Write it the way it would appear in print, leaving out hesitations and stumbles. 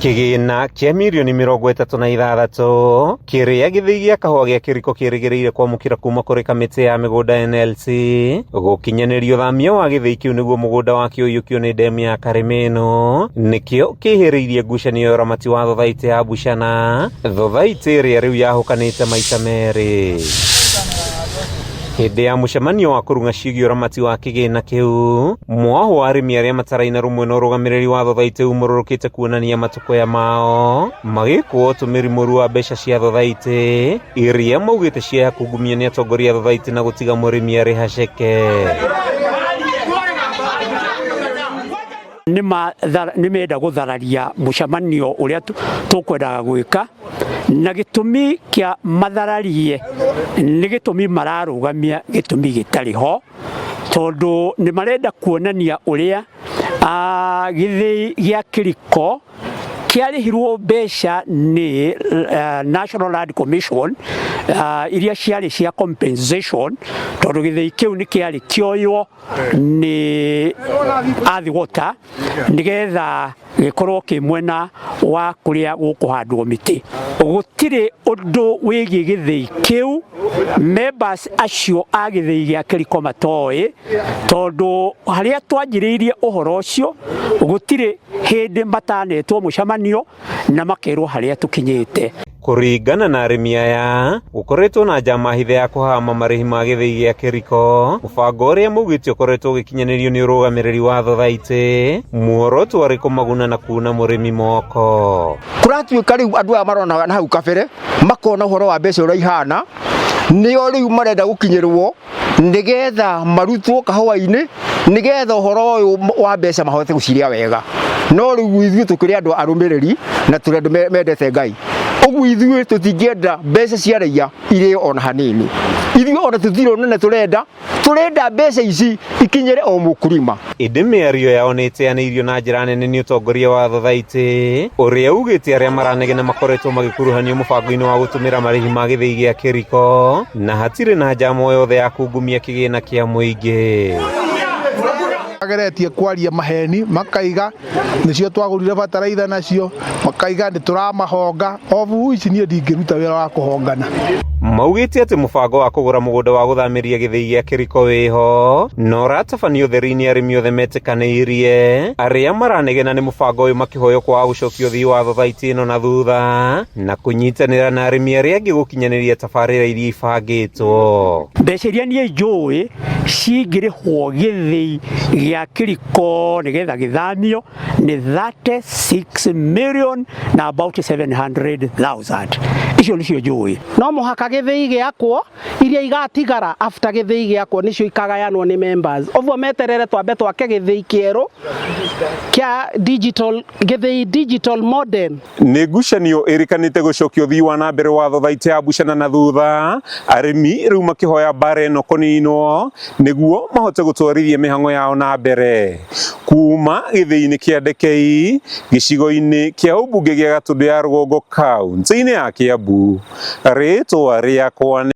Kĩgĩna kĩa mirioni 36 kĩrĩa gĩthĩi gĩa kahũa gĩa kĩriko kĩrĩgĩrĩire kwamũkĩra kuma kũrĩ kamĩtĩ ya mĩgũnda NLC gũkinyanĩrio thamia wa gĩthĩi kĩu nĩguo mũgũnda wakĩo ũiyũkio nĩ ndemu ya Karĩmĩno nĩkĩo kĩhĩrĩirie ngucanio ya ũramati wa thothaitĩ ya Buchana, thothaitĩ ĩrĩa rĩu yahũkanĩte maita merĩ. Hĩndĩ ya mũcemanio wa kũrung'a ciĩgiĩ ũramati wa kĩgĩna kĩu, mwaho wa arĩmi arĩa mataraina rũmwe na ũrũgamĩrĩri wa thothaitĩ umũrũrũkĩte kuonania matũkũya mao magĩkwo ũtũmĩri mũru wa mbeca cia thothaitĩ iria maugĩte cia kungumio nĩ atongoria a thothaitĩ na gũtiga mũrĩmi arĩ haceke. Nĩ menda gũthararia mũcemanio ũrĩa tũkwendaga gwĩka, na gĩtũmi kĩa mathararie nĩ gĩtũmi mararũgamia gĩtũmi gĩtarĩ ho, tondũ nĩ marenda kuonania ũrĩa gĩthĩi gĩa kĩriko kĩarĩhirwo mbeca nĩ National Land Commission iria ciarĩ cia compensation, tondũ gĩthĩi kĩu nĩ kĩarĩ kĩoywo nĩ Athi Water nĩgetha gĩkorwo kĩ mwena wa kũrĩa gũkũhandwo mĩtĩ. Gũtirĩ ũndũ wĩgiĩ gĩthĩi kĩu members acio a gĩthĩi gĩa kĩriko matoĩ, tondũ harĩa twanjĩrĩirie ũhoro ũcio gũtirĩ hĩndĩ matanetwo mũcemanio na makerwo harĩa tũkinyĩte. Kũringana na arĩmi aya, gũkoretwo na njama hithe ya kũhama marĩhi ma gĩthĩi gĩa kĩriko, mũbango ũrĩa maugĩte ũkoretwo ũgĩkinyanĩrio nĩ ũrũgamĩrĩri wa thothaitĩ, muoroto warĩ kũmaguna na kuna mũrĩmi moko. Kũratuĩka rĩu andũ aya marona na hau kabere, makona ũhoro wa mbeca ũrĩa ihana, nĩo rĩu marenda gũkinyĩrwo nĩgetha marutwo kahũa-inĩ, nĩgetha ũhoro ũyũ wa mbeca mahote gũcirĩa wega. No rĩu ithuĩ tũkĩrĩ andũ arũmĩrĩri na tũrĩ andũ mendete Ngai, ũguo ithuĩ tũtingĩenda mbeca cia raia irĩo ona hanini. Ithuĩ ona tũtirĩ ũnene tũrenda, tũrenda mbeca ici ikinyĩre o mũkulima. Ĩndĩ mĩario yao nĩ ĩteanĩirio na njĩra nene nĩ ũtongoria wa thothaitĩ ũrĩa ugĩte arĩa maranegena makoretwo magĩkuruhanio mũbango-inĩ wa gũtũmĩra marĩhi ma gĩthĩi gĩa kĩriko na hatirĩ na njama o yothe ya kungumia kĩgĩna kĩa mũingĩ. Mageretie kwaria maheni makaiga nĩcio twagũrire bataraitha nacio, makaiga nĩ tũramahonga, obu ici niĩ ndingĩruta wĩra wa kũhongana. Maugĩte atĩ mũbango wa kũgũra mũgũnda wa gũthamĩria gĩthĩi gĩa kĩriko wĩho na ũratabanio ũtheri-inĩ arĩmi othe metĩkanĩirie. Arĩa maranegena nĩ mũbango ũyũ makĩhoywo kwaga gũcokia ũthii wa thothaitĩ ĩno na thutha na kũnyitanĩra na arĩmi arĩa angĩ gũkinyanĩria tabarĩra iria ibangĩtwo. Mbeca iria niĩ njũĩ cingĩrĩhwo gĩthĩi gĩa kĩriko nĩgetha gĩthamio nĩ 36 million na about 700,000. Icio nĩcio njũĩ. No mũhaka gĩthĩi gĩakwo, iria igatigara after gĩthĩi gĩakwo nĩcio ikagayanwo nĩ members. Ũguo meterere twambe twake gĩthĩi kĩerũ kĩa digital, gĩthĩi digital modern. Nĩ ngucanio ĩrĩkanĩte gũcokia ũthii wa na mbere wa thothaitĩ ya Buchana na thutha, arĩmi rĩu makĩhoya mbara ĩno kũninwo nĩguo mahote gũtwarithia mĩhang'o yao na mbere. Kuma gĩthĩi-inĩ kĩa Ndekei, gĩcigo-inĩ kĩa ũmbunge gĩa Gatũndũ ya Rũgongo kaunti-inĩ ya Kiambu, rĩtwa rĩakwa nĩ